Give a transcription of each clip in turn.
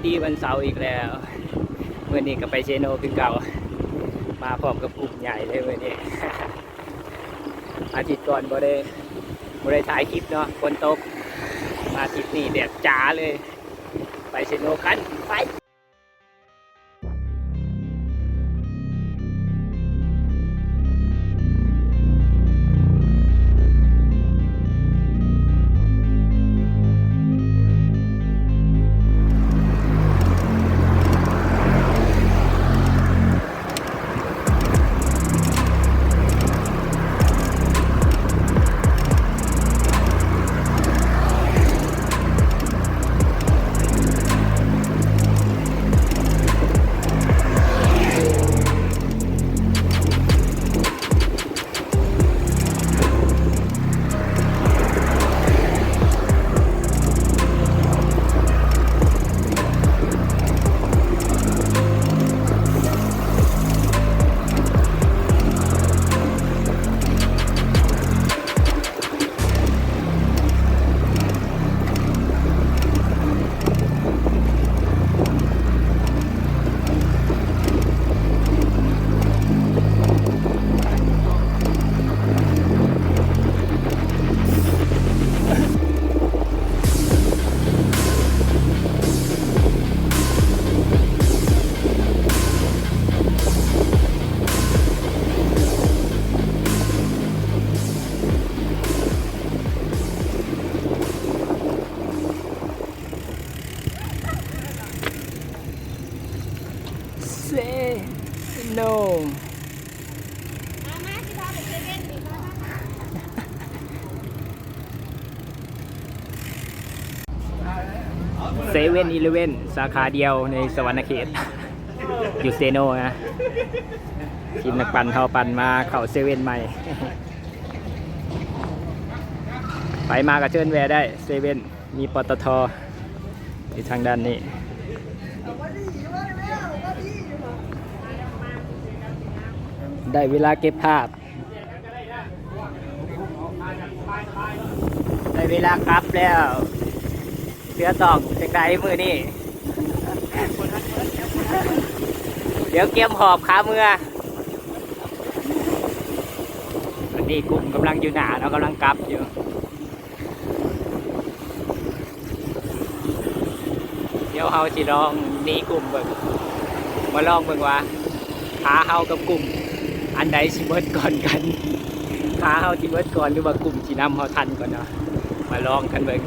ດີວັນເສົາອີກແລ້ວ ມື້ນີ້ກໍໄປເຊໂນຄືເກົ່າ ມາພ້ອມກັບກຸ່ມໃຫຍ່ເລີຍມື້ນີ້. ອາທິດກ່ອນບໍ່ໄດ້ ບໍ່ໄດ້ຖ່າຍຄລິບເນາະ ຝົນຕົກ ມາທິດນີ້ແດດຈ້າເລີຍ. ໄປເຊໂນກັນ ໄປ. ເຊໂນ ເຊເວັນອີເລເວັນ ສາຂາດຽວໃນສະຫວັນນະເຂດ ຢູ່ເຊໂນນະ. ທີມນັກປັ່ນເຮົາປັ່ນມາເຂົ້າເຊເວັນໃໝ່ ໄປມາກໍເຊີນແວ່ໄດ້ເຊເວັນ. ມີ ປຕທ ຢູ່ທາງດ້ານນີ້. ໄດ້ເວລາເກັບພາບ ໄດ້ເວລາກັບແລ້ວ. ເສືອຕ້ອງຈັ່ງໃດມື້ນີ້? ດຽວກຽມຫອບຂາເມືອ. ອັນນີ້ກຸ່ມກຳລັງຢູ່ໜ້າເນາະ ກຳລັງກັບຢູ່. ດຽວເຮົາຊິລອງໜີກຸ່ມເບິ່ງ ມາລອງເບິ່ງວ່າຂາເຮົາກັບກຸ່ມອັນໃດຊິເບິດກ່ອນກັນ. ຂາເຮົາຊິເບິດກ່ອນ ຫຼືວ່າກຸ່ມຊິນຳເຮົາທັນກ່ອນເນາະ. ມາລອງກັນເບິ່ງ.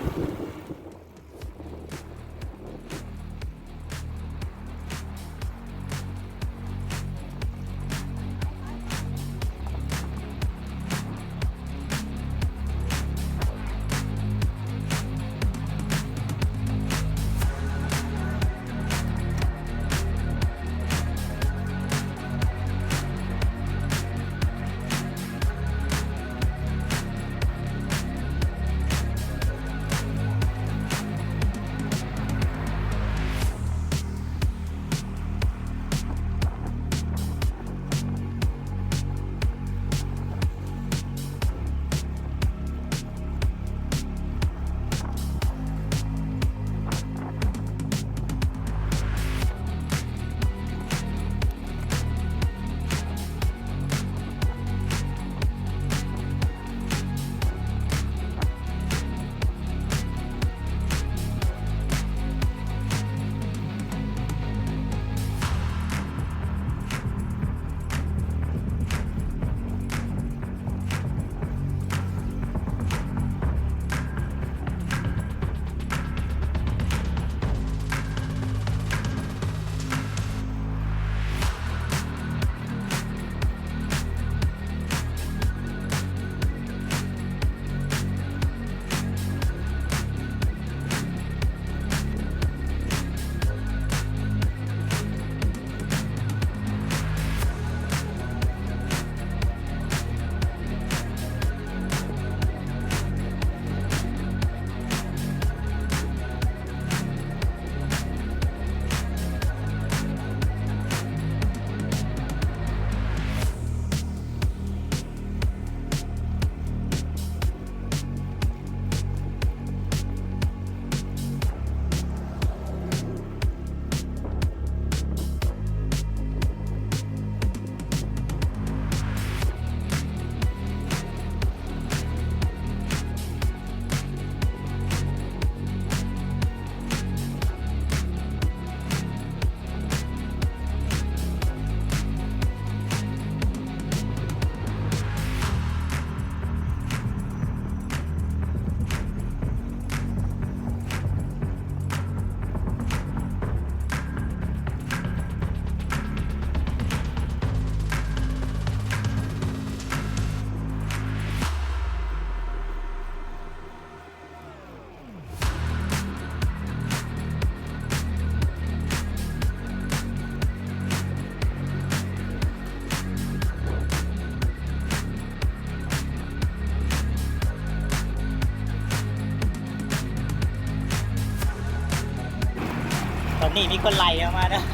ນີ້ມີຄົນໄລ່ເຮົາມາເນາະ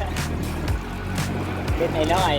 ເລັກນ້ອຍ.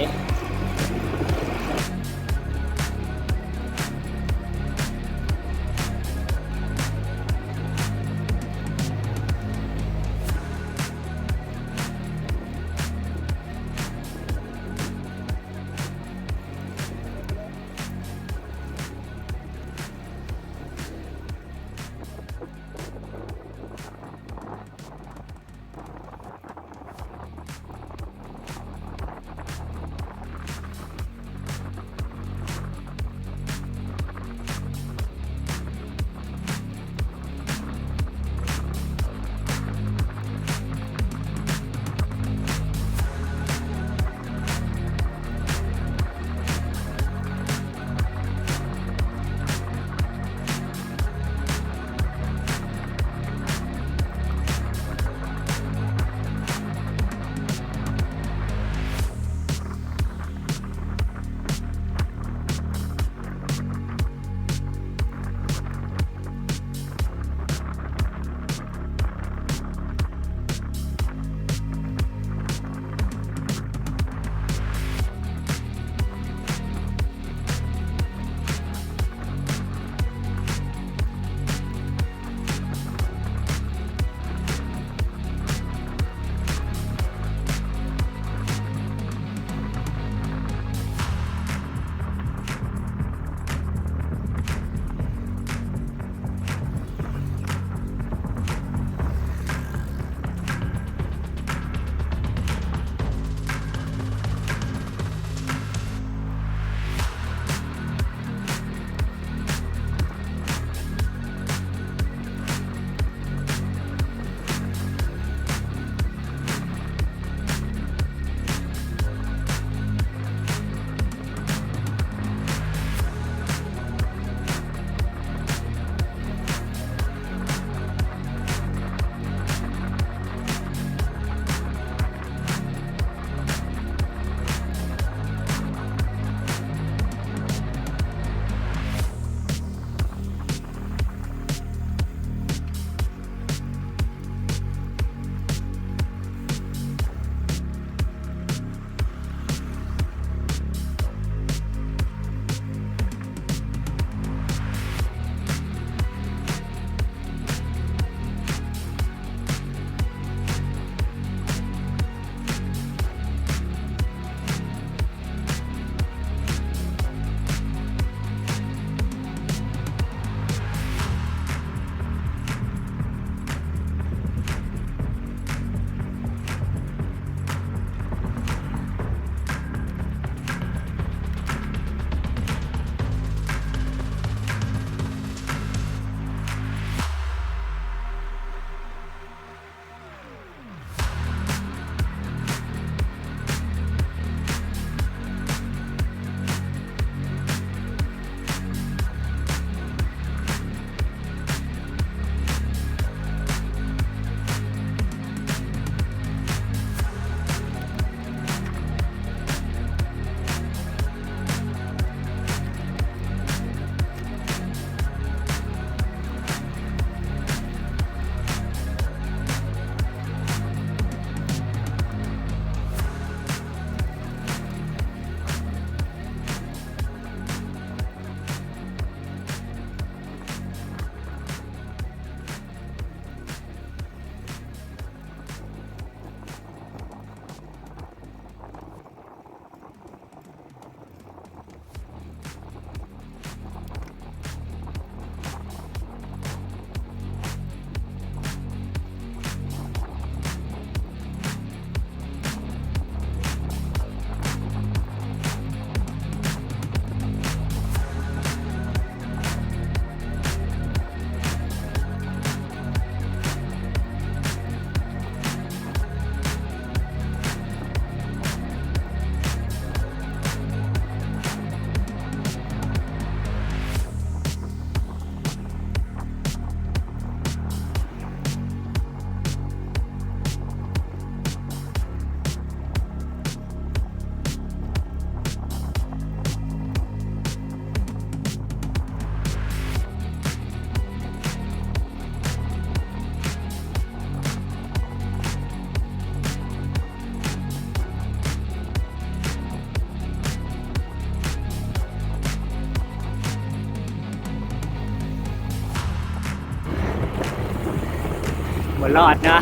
ບໍ່ລອດເນາະ.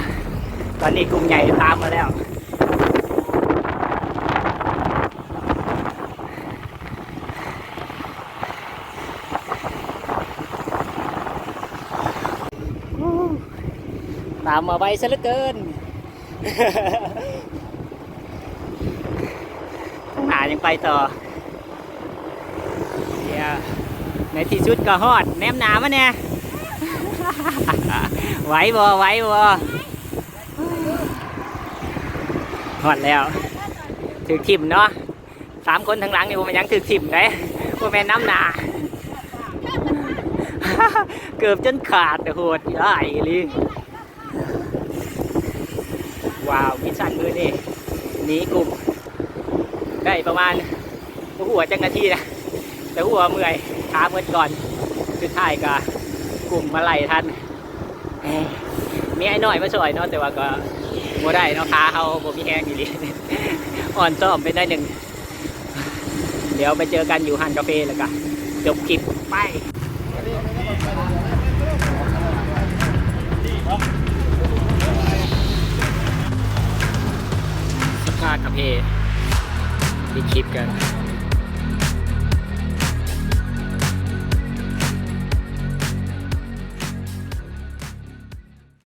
ຕອນນີ້ກຸ່ມໃຫຍ່ຕາມມາແລ້ວ. ຕາມມາໄວຊະເຫຼືອເກີນ. ຂ້າງໜ້າຍັງໄປຕໍ່. ໃນທີ່ສຸດກໍຮອດ. ແນມໜ້າມາແດ່. ໄຫວບໍ່? ໄຫວບໍ່? ຮອດແລ້ວ. ຖືກຖິ້ມເນາະ. ສາມຄົນທາງຫຼັງນີ້ບໍ່ແມ່ນຫຍັງ, ຖືກຖິ້ມເດ້, ບໍ່ແມ່ນນຳໜ້າ. ເກີບຈົນຂາດ, ໂຫດຮ້າຍອີ່ຫຼີ. ວ້າວ ມິດຊັນມື້ນີ້ ໜີກຸ່ມໄດ້ປະມານ ບໍ່ຮູ້ວ່າຈັກນາທີນະ, ແຕ່ຮູ້ວ່າເມື່ອຍ, ຂາເໝິດກ່ອນ. ສຸດທ້າຍກໍກຸ່ມມາໄລ່ທັນ. ມີອ້າຍນ້ອຍມາຊ່ອຍເນາະ, ແຕ່ວ່າກໍບໍ່ໄດ້ເນາະ, ຂາເຮົາບໍ່ມີແຮງອີ່ຫຼີ. ອ່ອນຊ້ອມໄປໜ້ອຍໜຶ່ງ. ດຽວໄປເຈີກັນຢູ່ຮ້ານກາເຟ ແລ້ວກະຈົບຄລິບ. ໄປ. ສະພາກາເຟ ປິດຄລິບກັນ.